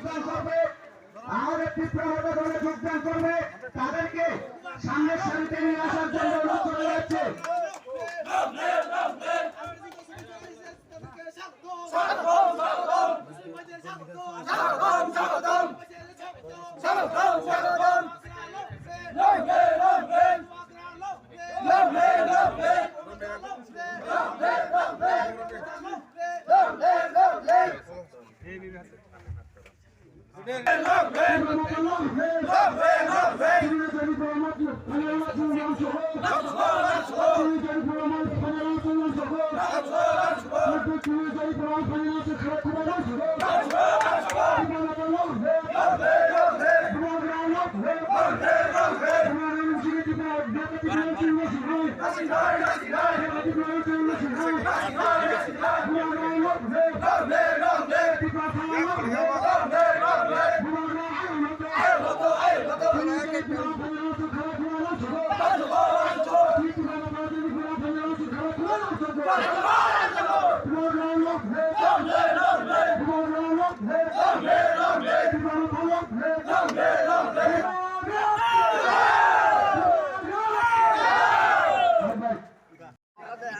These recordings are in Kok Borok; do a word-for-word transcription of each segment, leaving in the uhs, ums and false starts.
যোগদান করবে, আমাদের ত্রিপুরা মহিলা দলে যোগদান করবে, তাদেরকে সামনের সারিতে নিয়ে আসার জন্য অনুরোধ করা যাচ্ছে।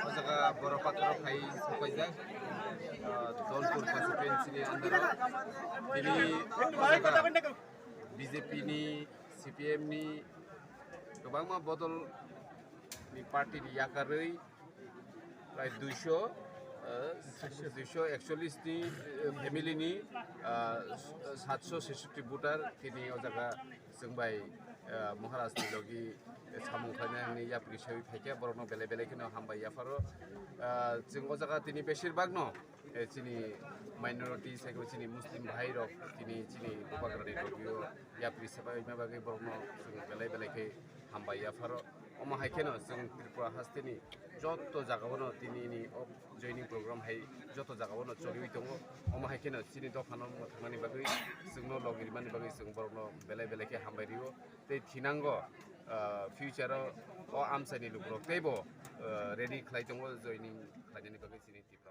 O jaga borok pathoro phai sopaijak, ah, Dolpur constituency ni under o. Tini o jaga B J P ni, C P M ni kwbangma bodol ni party ni yakarwi prai duiso, ah, duiso ekchollis ni, eh, family ni, ah, satso sesoti voter tini o jaga chwng bai, ah, Maharaj ni logi samung khlainani yapri sawi phaikha, borokno belai belai kheno hambai yapharo. Ah, chwng o jaga tini besir bagno, eh, chini minority, sai khe chini Muslim bhai rok tini chini bubagrani logio yapri sabaima bagwi borokno chwng belai belai khe hambai yapharo. Omo hai kheno chwng Tripura hasteni joto jagao no tini ni o joining program hai joto jagao no choliwi tongo. Omo hai kheno chini dophano mwthangmani bagwi, chwngno logi rimani bagwi chwng borokno belai belai khe hambai rio. Tei thinango, ah, future o, o amchaini lukurok teibo, ah, ready khlai tongo joining khlainani bagwi chini team.